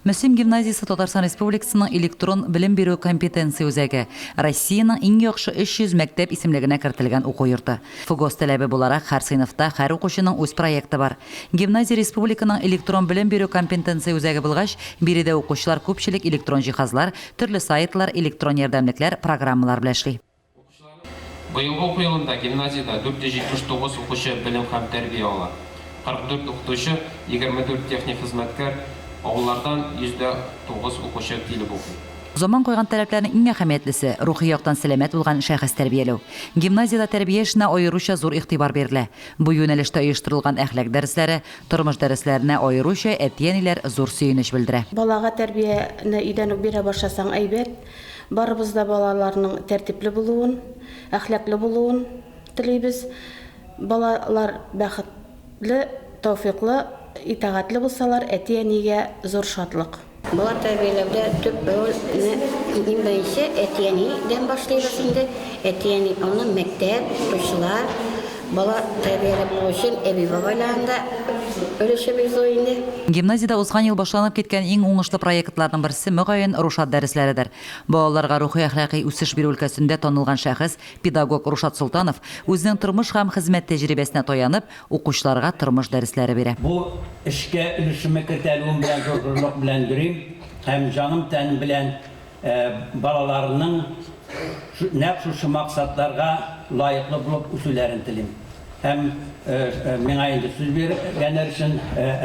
Мөслим гимназиясе Татарстан Республикасының электрон белем бирү компетенция үзәге, Россиянең иң яхшы 300 мәктәп исемлегенә кертелгән уку йорты. ФГОС таләбе буларак, һәр сыйныфта һәр укучының үз проекты бар. Гимназия республиканың электрон белем бирү компентенция үзәге булгач, биредә укучылар күпчелек электрон җиһазлар, төрле сайтлар, электрон ярдәмлекләр, программалар белән эшли. Быелгы уку елында гимназиядә 479 укучы белем һәм тәрбия ала. 44 укытучы, 24 техник хезмәткәр, авыллардан 109 укучы килеп укый. Заман куйган таләпләрнең иң әһәмиятлесе, рухи яктан сәламәт булган шәхес тәрбияләү. Гимназиядә тәрбия эшенә аеруча зур игътибар бирелә. Бу юнәлештә оештырылган әхлак дәресләре, тормыш дәресләренә аеруча әти-әниләр зур сөенеч белдерә. Балага тәрбияне өйдән үк бирә башласаң әйбәт. Барыбыз да балаларның тәртипле булуын, әхлаклы булуын телибез. Балалар бәхетле, тәүфыйклы, итагатьле булсалар, әти-әнигә зур шатлык. Бала тәрбияләүдә төп рольне иң беренче әти-әнидән башлыйбыз инде. Әти-әни, аннан мәктәп, укытучылар. Бала тәрбияле булу өчен әби-бабайларның да өлеше бик зур инде. Гимназиядә узган ел башланып киткән иң уңышлы проектларның берсе, мөгаен, Рушат дәресләредер. Балаларга рухи-әхлакый үсеш бирү өлкәсендә танылган шәхес, педагог Рушат Солтанов, үзенең тормыш һәм хезмәт тәҗрибәсенә таянып, укучыларга тормыш дәресләре бирә. Бу эшкә өлешемне кертә алуым белән зур горурлык белән йөрим һәм җаным-тәнем белән балаларының нәкъ шушы максатларга лаеклы булып үсүләрен телим. Һәм миңа инде сүз биргәннәр өчен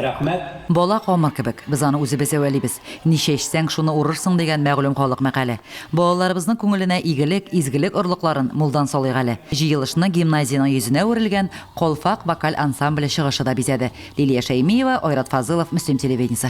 рәхмәт. Бала камыр кебек, без аны үзебез әвәлибез. Ни чәчсәң, шуны урырсың дигән мәгълүм халык мәкале. Балаларыбызның күңеленә игелек, изгелек орлыкларын мулдан салыйк әле. Җыелышны гимназиянең йөзенә үрелгән Калфак вокаль ансамбле чыгышы да бизәде. Лилия Шәймиева, Айрат Фазылов, Мөслим телевидениесе.